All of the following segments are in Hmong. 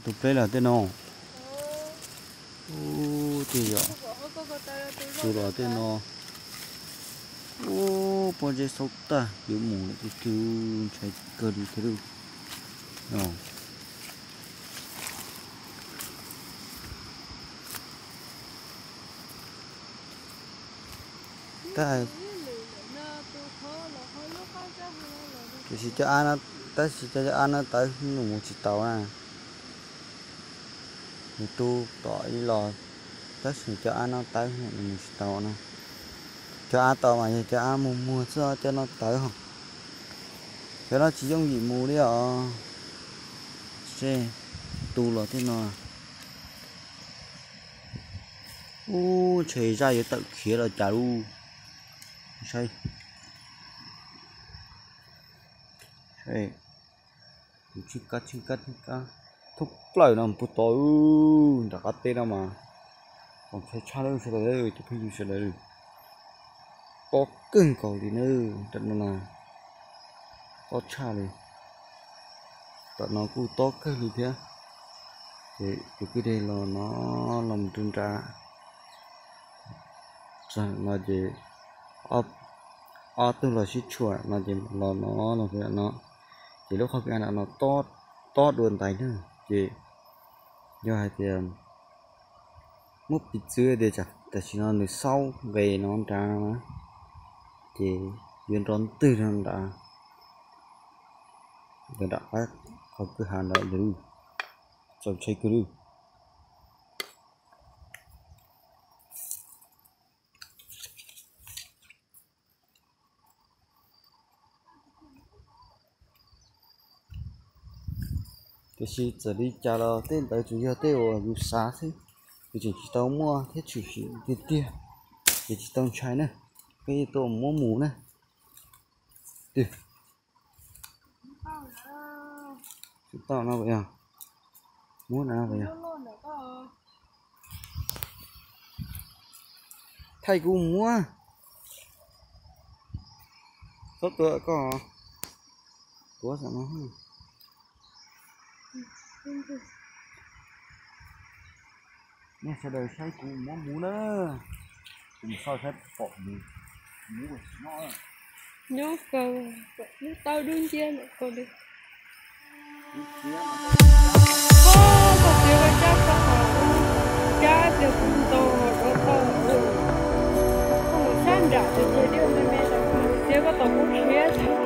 Tus pleb los tej no. Ub, tej yom, tus los tej no. Ub, pob zeb xaub tag, yuav mus lawm tiag tiag, ntshai kawg li thiab lauj. Tab sis cov av no, tab sis cov av no tawv mus tsis tau na. Nws tu tom ib los, tab sis cov av no tawv mus tsis tau no. Cov av tom mas yog cov av muag muag xwb, cov no tawv hos. Cov no tsis yooj yim mus li os. Seb, tu los tej no. Ub, ntshe zaj yuav tawm khiav los cas lauj. Saib, saib, tus tsheej kab tsheej kab tsheej kab thoob plaws no puag tod, nram qab teb no mas. Txaus ntshai tshaj lawm sawv daws, cov phooj ywg sawv daws. Tob kawg nkaus li na, nram no na, tob tshaj li. Tom no kuj tob kawg li thiab. Ces tus kwj deg los no, los mus rau nrad no ces ob tug los sib tshuam no ces los no, los no, ces lub qhov kev av no tob dua ntais na. Ces yog hais tias muab piv txwv tias tam sim no nws xaub nqes no nrad no na, ces yuav nrov ntwg no nrad, nram qab qhov kwj ha nrad, txaus ntshai kawg li. Tiam sis txawm li cas los tej ntawd tsuas yog tej uas yus xav xwb, yus tseem tsis tau muaj thiab tshwm sim tiag tiag, ces tsis tau ntshai na. Peb tuaj muab mus na. Twb tau no puas yog? Muab no puas yog? Thaij kuv muab. Txhob tuav koj. Tuav xam no. Nej sawv daws saib kuv muab mus na. Kuv mus saib saib pom mus. Mus no. Nyob kawg, lub taub dub nciab ntawm koj li. Koj txiav koj cab koj hau, cab tias kuv ntaus rau tau mus. Koj mus sab nram ces cia li me me rau, txiav koj tau kuv khiav.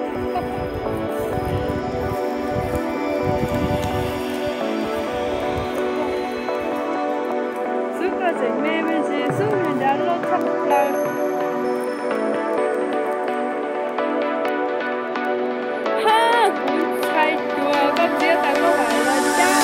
Xub koj tseem me me ntsis xub nws nrad loj tshaj plaws. Ha, kuv ntshai cuag koj txiav tau koj vam los cab.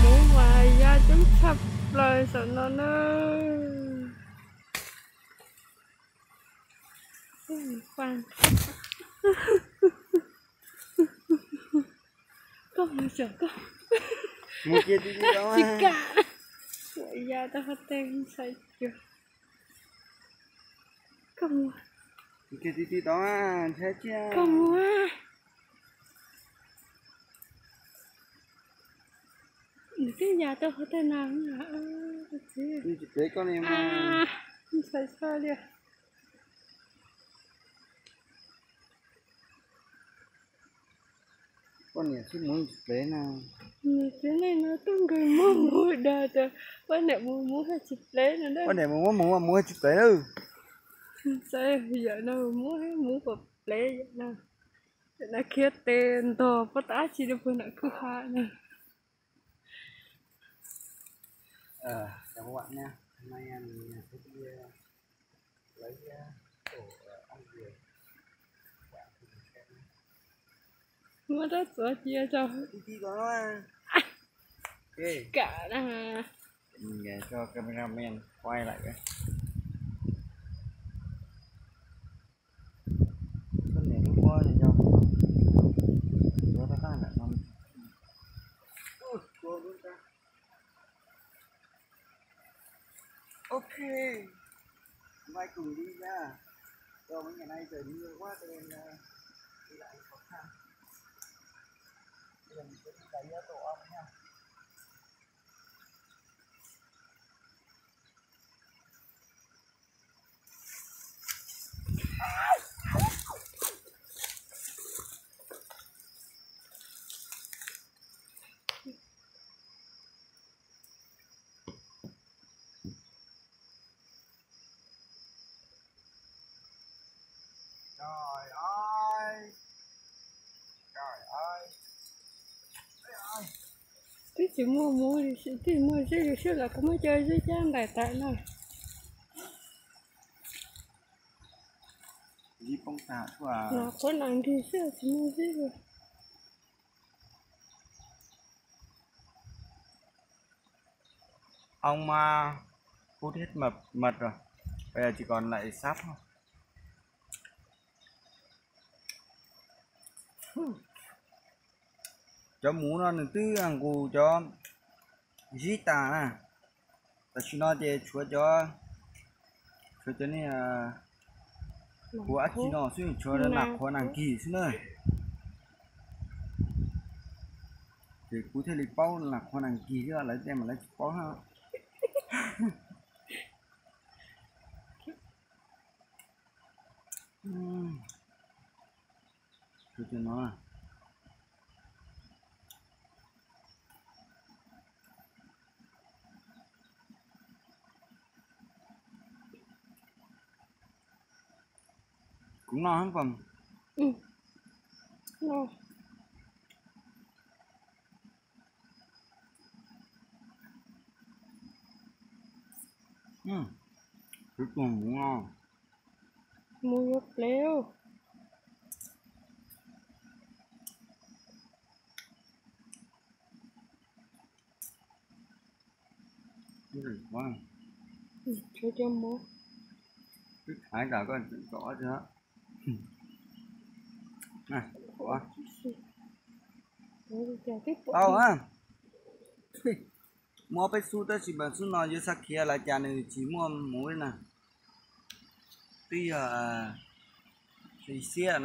Muv mas ya coob tshaj plaws saum no na. Koj mus tseem koj, tsis kam, ya tau hov tej ntxhais cuag. Koj mus, koj mus. Nws twb ya tau hov tej na, ntxhais tshaj li. Poj niam sib mus tsis plev na. Nws txiv neej no tuaj nkaus muab mus dag tas poj niam mus muv haj tsis plev no. Poj niam mus muab mus muab mus haj tsis plev na. Txawm yam no muab muv kom plev yam no. Yam no khiav tes ntog pob tab tsi rau puag nram kwj ha na. Muab rab txuas cia tso. Kam na. Cho cameraman quay lại cái. Con này không có này đâu. Có tao tao lại không. Ok. Mai cùng đi nha. Do mấy ngày nay trời mưa quá cho nên, ờ, đi lại khó khăn. Bây giờ mình sẽ đi cày tổ ong nha. Trời ơi. Trời ơi. Twb tsis muaj muv li, twb muaj zib li xwb los kuv muab cov zib cab ntais tawm no. Zib poob tas tuaj. Los qhuav nram nkig xwb tsis muaj zib li. Ông, à, hút hết mật, mật rồi. Bây giờ chỉ còn lại sáp thôi. Cov muv no nws twb nqus cov zib tas na. Tam sim no ces tshuav cov, tshuav cov niag qhuav dab tsi no xwb, tshuav nas qhuav nas nkig xwb na. Ces kuv thiaj li paub nas qhuav nas nkig thiab, lawv tej mas lawv tsis paub thiab. Tshuav cov no. Kuv noj hab pas. Kuv tuag muv no. Muv yuav plev. Tshuav cov muv. Twb thaiv tas koj tseem tso ob tsi. Tau na. Muaj ob peb xub tab sis mas xub no yuav xav khiav lawv cas nws tsis muaj muv li na. Twb yog xis xiab na.